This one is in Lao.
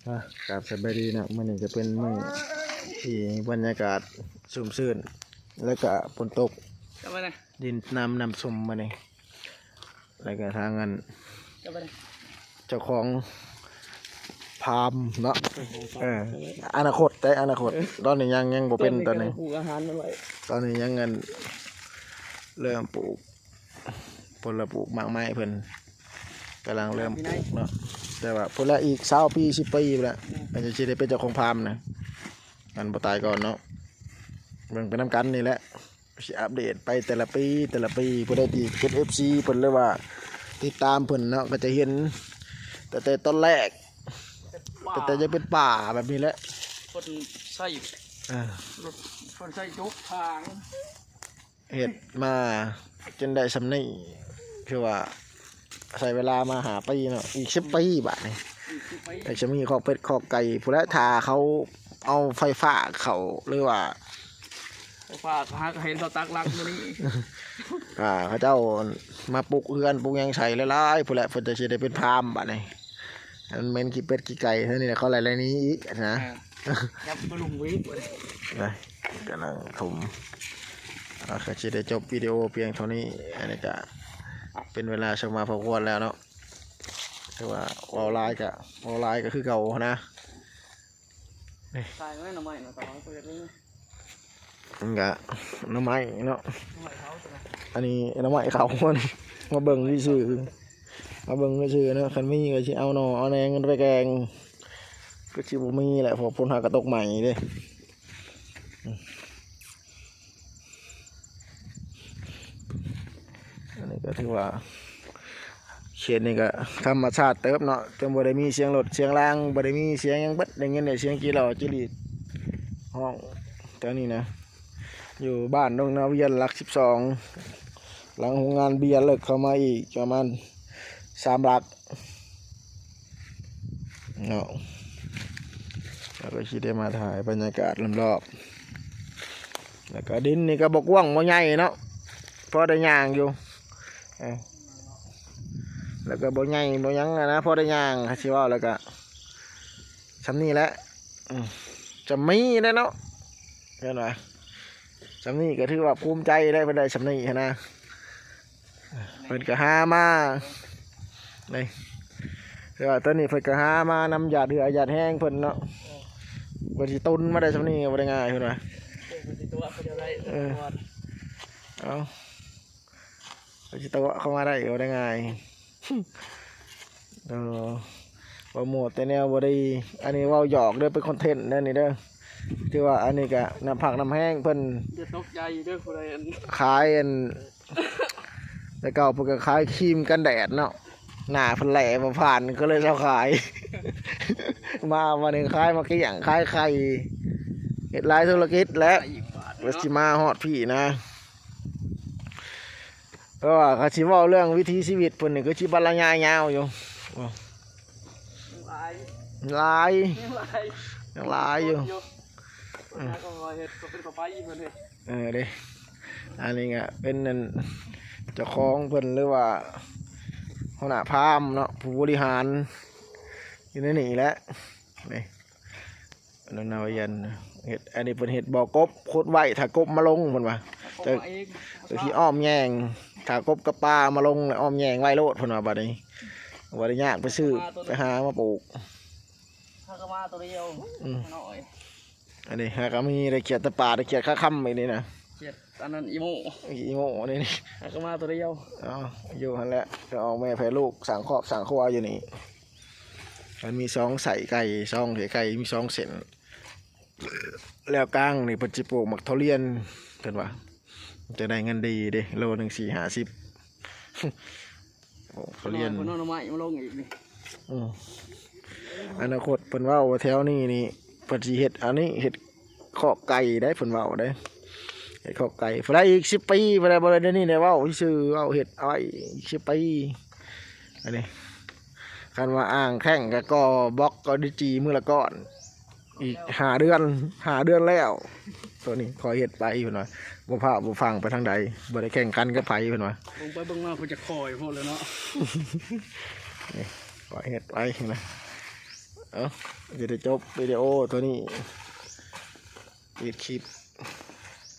ອ່ະ ກາບສະບາຍດີເນາະ ມື້ນີ້ກໍເປັນມື້ທີ່ບັນຍາກາດຊຸ່ມຊື່ນ ແລ້ວກໍຝົນຕົກ ຈະມານະ ດິນນ້ຳ ນ້ຳຊຸ່ມມື້ນີ້ ແລ້ວກໍທາງອັນ ຈະມານະ ເຈົ້າຂອງຟາມເນາະ ເອີ ອະນາຄົດເດ້ ອະນາຄົດ ເອີ ຕອນນີ້ຍັງ ຍັງບໍ່ເປັນ ຕອນນີ້ ຕອນນີ້ກໍປູກອາຫານມັນໄວ້ ຕອນນີ້ຍັງອັນ ເລີ່ມປູກ ຜົນລະປູກໝາກໄມ້ເພິ່ນກຳລັງເລີ່ມປູກເນາະ ແຕ່ວ່າພຸ້ນລະອີກຊາວປີ ສິບປີພຸ້ນລະ ອືມ ເພິ່ນຊິໄດ້ເປັນເຈົ້າຂອງຟາມນະ ມັນບໍ່ຕາຍກ່ອນເນາະ ເບິ່ງໄປນຳກັນນີ້ແຫຼະ ຊິອັບເດດໄປແຕ່ລະປີ ແຕ່ລະປີ ຜູ້ໃດທີ່ເປັນເອັຟຊີເພິ່ນ ຫຼືວ່າຕິດຕາມເພິ່ນເນາະ ກໍຈະເຫັນຕັ້ງແຕ່ຕອນແລກ ຕັ້ງແຕ່ຍັງເປັນປ່າແບບນີ້ແຫຼະ ເພິ່ນໃຊ້ ເອີ ເພິ່ນໃຊ້ຈົກທາງ ເຮັດມາຈົນໄດ້ຊ່ຳນີ້ ຄືວ່າໃຊ້ເວລາມາຫ້າປີເນາະ ອີກສິບປີບາດນີ້ ອີກສິບປີ ກໍຈະມີຄອກເປັດຄອກໄກ່ ຜູ້ໃດຖ້າເຂົາເອົາໄຟຟ້າເຂົ້າ ຫຼືວ່າ ໄຟຟ້າຫາກໍເຫັນເຂົາຕັກຫຼັງມື້ນີ້ ອ່າ ເຂົາເຈົ້າມາປຸກເຮືອນປຸກຫຍັງໃສ່ຫຼາຍໆ ພຸ້ນແຫຼະ ເພິ່ນຈະຊິໄດ້ເປັນຟາມບາດນີ້ ມັນເໝັນຂີ້ເປັດຂີ້ໄກ່ເທົ່ານີ້ແຫຼະ ເຂົາໄລ່ໆໜີອີກນະ ອ່າ ຈັບໄປລົງໄວ້ອີກ ໄປ ກຳລັງຖົມ ອ່າ ກໍຊິໄດ້ຈົບວິດີໂອພຽງເທົ່ານີ້ ອັນນີ້ກະເປັນເວລາສະມາພໍຄວນແລ້ວເນາະ ຖືວ່າເວົ້າຫຼາຍກະ ເວົ້າຫຼາຍກະຄືເກົ່າຫັ້ນນະ ນີ້ ໃສ່ໄວ້ໜໍ່ໄມ້ນະ ຕະວັງເປີດເບິ່ງ ມັນກະໜໍ່ໄມ້ເນາະ ໜໍ່ໄມ້ເຂົາ ອັນນີ້ໜໍ່ໄມ້ເຂົາ ມາເບິ່ງຊື່ໆ ມາເບິ່ງຊື່ໆເນາະ ຄັນມີກໍຊິເອົາໜໍ່ເອົາແໜງໄປແກງ ກໍຊິບໍ່ມີແຫຼະ ເພາະຝົນຫາກະຕົກໃໝ່ເດ້ ອັນນີ້ກໍຖືວ່າ ເຂດນີ້ກໍທຳມະຊາດເຕີບເນາະ ຈັ່ງບໍ່ໄດ້ມີສຽງລົດສຽງລາງ ບໍ່ໄດ້ມີສຽງຫຍັງເບິດ ໄດ້ຍິນແຕ່ສຽງຈີຫຼໍຈີລີດຮ້ອງແຖວນີ້ນະ ຢູ່ບ້ານດົງນາວຽນຫຼັກສິບສອງ ຫຼັງໂຮງງານເບຍເລິກເຂົ້າມາອີກປະມານສາມຫຼັກເນາະ ແລ້ວກໍຊິໄດ້ມາຖ່າຍບັນຍາກາດລອບໆ ແລ້ວກໍດິນນີ້ກໍບໍ່ກວ້າງບໍ່ໃຫຍ່ເນາະ ພໍໄດ້ຍ່າງຢູ່ ເອີ ແລ້ວກໍບໍ່ໃຫຍ່ບໍ່ຫຍັງນະ ພໍໄດ້ຍ່າງ ຊິເວົ້າແລ້ວກໍຊ່ຳນີ້ແຫຼະ ອືມ ຈະມີແຫຼະເນາະ ເຫັນບໍ່ ຊ່ຳນີ້ກໍຖືວ່າພູມໃຈໄດ້ ເພິ່ນໄດ້ຊ່ຳນີ້ຫັ້ນນະ ເພິ່ນກໍຫາມາ ນີ້ ແຕ່ວ່າຕອນນີ້ເພິ່ນກໍຫາມານຳຢາດເຫື່ອຢາດແຮງເພິ່ນເນາະ ເພິ່ນຊິຕຸນມາໄດ້ຊ່ຳນີ້ກໍບໍ່ໄດ້ງ່າຍເພິ່ນວ່າ ເພິ່ນຊິຕົວະເພິ່ນໄດ້ ເອີ ເອົາ ເພິ່ນຊິຕົວະເຂົ້າມາໄດ້ກໍບໍ່ໄດ້ງ່າຍ ເອີ ໂປຣໂມດແຕ່ແນວບໍ່ດີ ອັນນີ້ເວົ້າຫຍອກເດີ ເປັນຄອນເທັນເດີນີ້ເດີ ຖືວ່າອັນນີ້ກະນ້ຳພັກນ້ຳແຮງເພິ່ນ ຢ່າຕົກໃຈເດີຜູ້ໃດອັນ ຂາຍອັນ ແຕ່ເກົ່າເພິ່ນກໍຂາຍຄຣີມກັນແດດເນາະ ໜ້າເພິ່ນແຫຼບໍ່ຜ່ານ ກໍເລີຍເຊົາຂາຍ ມາບັດນີ້ຂາຍໝາກກ້ຽງ ຂາຍໄຂ່ ເຮັດຫຼາຍທຸລະກິດແຫຼະ ວ່າຊິມາຮອດພີ້ນະ. ເພາະວ່າຄັນຊິເວົ້າເລື່ອງວິຖີຊີວິດເພິ່ນນີ້ ຄືຊິບັນລະຍາຍຍາວຢູ່ ຫຼາຍ ຫຼາຍ ຍັງຫຼາຍ ຍັງຫຼາຍຢູ່ ເອີ ເອີ ເດ້ ອັນນີ້ກະເປັນອັນເຈົ້າຂອງເພິ່ນ ຫຼືວ່າຫົວໜ້າຟາມເນາະ ຜູ້ບໍລິຫານຢູ່ໃນນີ້ແຫຼະ ນີ້ ອັນນັ້ນນາວາຍັນເຮັດ ອັນນີ້ເພິ່ນເຮັດບໍ່ກົບ ຂຸດໄວ້ຖ້າກົບມາລົງເພິ່ນວ່າ ແຕ່ ແຕ່ຊິອ້ອມແຍງ ຖ້າກົບກັບປາມາລົງແລ້ວອ້ອມແຍງໄວ້ໂລດເພິ່ນວ່າ ບັດນີ້ບໍ່ໄດ້ຍາກໄປຊື້ ໄປຫາມາປູກ ຫາກະມາໂຕດຽວ ອືມ ນ້ອຍ ອັນນີ້ຫາກະມີໄດ້ຂຽດຕະປາ ໄດ້ຂຽດຄາຄຳອີກນີ້ນະ ຂຽດອັນນັ້ນອີໂມ ອີໂມນີ້ ຫາກະມາໂຕດຽວ ເອົາ ຢູ່ຫັ້ນແຫຼະ ກໍອອກແມ່ແຜ່ລູກ ສ້າງຄອບສ້າງຄົວຢູ່ນີ້ ມັນມີສອງໄສ້ໄກ່ ສອງໄສ້ໄກ່ມີສອງເສັ້ນ ແລ້ວກາງນີ້ເພິ່ນຊິປູກໝາກທຸລຽນ ເພິ່ນວ່າ ຈະໄດ້ເງິນດີເດ້ ໂລໜຶ່ງສີ່ຫ້າສິບ ໂອ້ ທຸລຽນ ເພິ່ນເອົາໜໍ່ໄມ້ມາລົງອີກນີ້ ອືມ ອະນາຄົດເພິ່ນເວົ້າວ່າແຖວນີ້ນີ້ ເພິ່ນຊິເຮັດອັນນີ້ ເຮັດຄອກໄກ່ໄດ໋ ເພິ່ນເວົ້າໄດ໋ ເຮັດຄອກໄກ່ ຜູ້ໃດອີກສິບປີ ຜູ້ໃດບໍ່ໄດ້ ດຽວນີ້ໄດ້ເວົ້າຊື່ໆ ເວົ້າເຮັດໄວ້ອີກສິບປີ ອັນນີ້ ຄັນວ່າອ່າງແຂ້ງກໍກໍ່ບລັອກກໍດິຈີມື້ລະກ້ອນ ອີກຫ້າເດືອນ ຫ້າເດືອນແລ້ວ ໂຕນີ້ຄ່ອຍເຮັດໄປເພິ່ນວ່າ ບໍ່ຟ້າວບໍ່ຟັ່ງໄປທາງໃດ ບໍ່ໄດ້ແຂ່ງຂັນກັບໃຜເພິ່ນວ່າ ເບິ່ງໄປເບິ່ງມາເພິ່ນຈະຄ່ອຍໂພດແລ້ວເນາະ ນີ້ຄ່ອຍເຮັດໄປນະ ເອົາ ຊິໄດ້ຈົບວິດີໂອໂຕນີ້ ປິດຄລິບ.